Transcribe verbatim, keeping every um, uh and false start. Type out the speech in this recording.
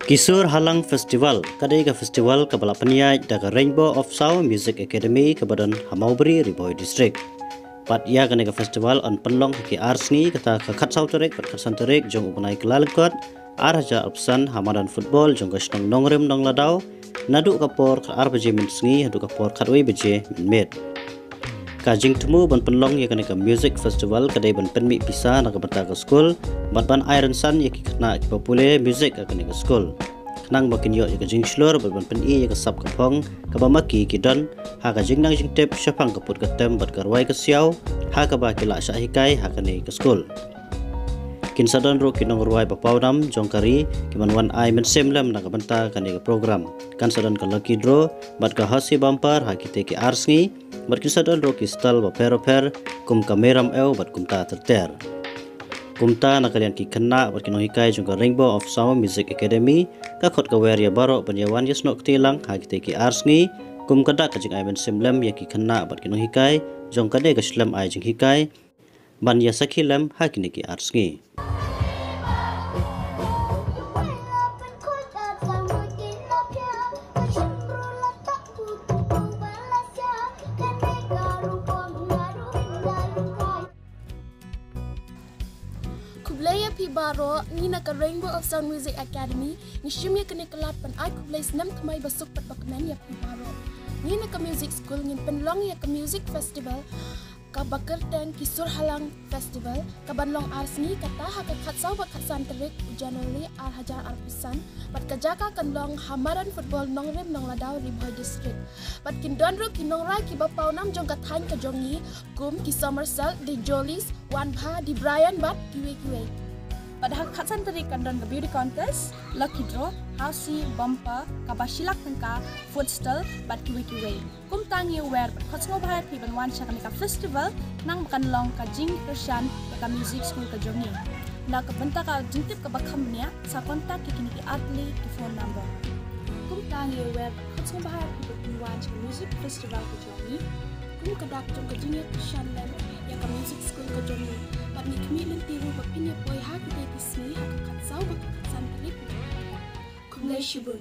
Ki Sur Halang Festival, ka dei ka festival kaba la pynïaid da ka Rainbow of Sound Music Academy kaba don ha Mawbri, Ri Bhoi District. Bad ïa kane ka festival yn pynlong ha ki ar sngi, kata ka khatsaw tarik bad khatsan tarik jong u bnai Kyllalyngkot, ar hajar arphew san, ha madan football jong ka shnong Nongrim Nongladaw, naduh ka por khatar baje mynsngi haduh ka por khatwei baje mynmiet. Ka jingthmu ban pynlong ïa kane ka music festival ka dei ban pynmih pisa na ka bynta ka skul bad ban ai rynsan ïa ki khynnah kiba pule music ha kane ka skul, khnang ba kin ïoh ïa ka jingshlur bad ban pyni ïa ka sap ka phong kaba ma ki ki don ha ka jingnang jingtip shaphang ka put ka tem bad ka rwai ka siaw, ha kaba ki la shah hikai ha kane ka skul. Kin sa don ruh ki nongrwai ba pawnam jong ka ri kiban wan ai mynsiem lem na ka bynta kane ka program. Kan sa don ka lucky draw bad ka housie bumper ha kitei ki ar sngi, bad kin sa don ruh ki stall bapher bapher kum ka mei ram ew bad kumta ter ter. Kumta, na ka liang ki khynnah bad ki nonghikai jong ka Rainbow of Sound Music Academy, ka khot ka wer ïa baroh ban ïa wan ïa snoh kti lang ha kitei ki ar sngi, kum ka dak ka jingai mynsiem lem ïa ki khynnah bad ki nonghikai jong kane ka shlem ai jinghikai, ban ïa sakhi lem ha kine ki ar sngi. Khublei ïa phi baroh, ngi na ka Rainbow of Sound Music Academy ngi shim ïa kane ka lad ban ai khublei snem thymmai ba suk bad ba kmen ïa phi baroh. Ngi na ka music school ngin pynlong ïa ka music festival kaba kyrteng Ki Sur Halang Festival, kaban long ar sngi, kata ha ka khatsaw bad khatsan tarik u January ar hajar arphew san, bad ka jaka kan long ha madan football Nongrim Nongladaw, Ri Bhoi District. Bad kin don ruh ki nongrwai kiba pawnam jong ka thaiñ ka jong ngi kum ki Somersault, The Jollies, Wanbha, The Brian bad kiwei kiwei. Bad ha ka khatsan tarik kan don ka beauty contest, lucky draw, housie bumper kaba shi lak tyngka, food stall bad kiwei kiwei. Kumta ngi wer bad khot sngewbha ïa phi ban wan sha kane ka festival, khnang ba kan long ka jingkyrshan ïa ka music school ka jong ngi. Na ka bynta ka jingtip kaba kham bniah, sa contact ïa kine ki ar tylli ki phone number. Kumta ngi wer bad khot sngewbha ïa phi ban wan sha ka music festival ka jong ngi kum ka dak jong ka jingïakyrshan lem ïa ka music school ka jong ngi. Bad ngi khmih lynti ruh ba phin ïa poi ha kitei ki sngi ha ka khatsaw bad ka khatsan tarik. Khublei shibun.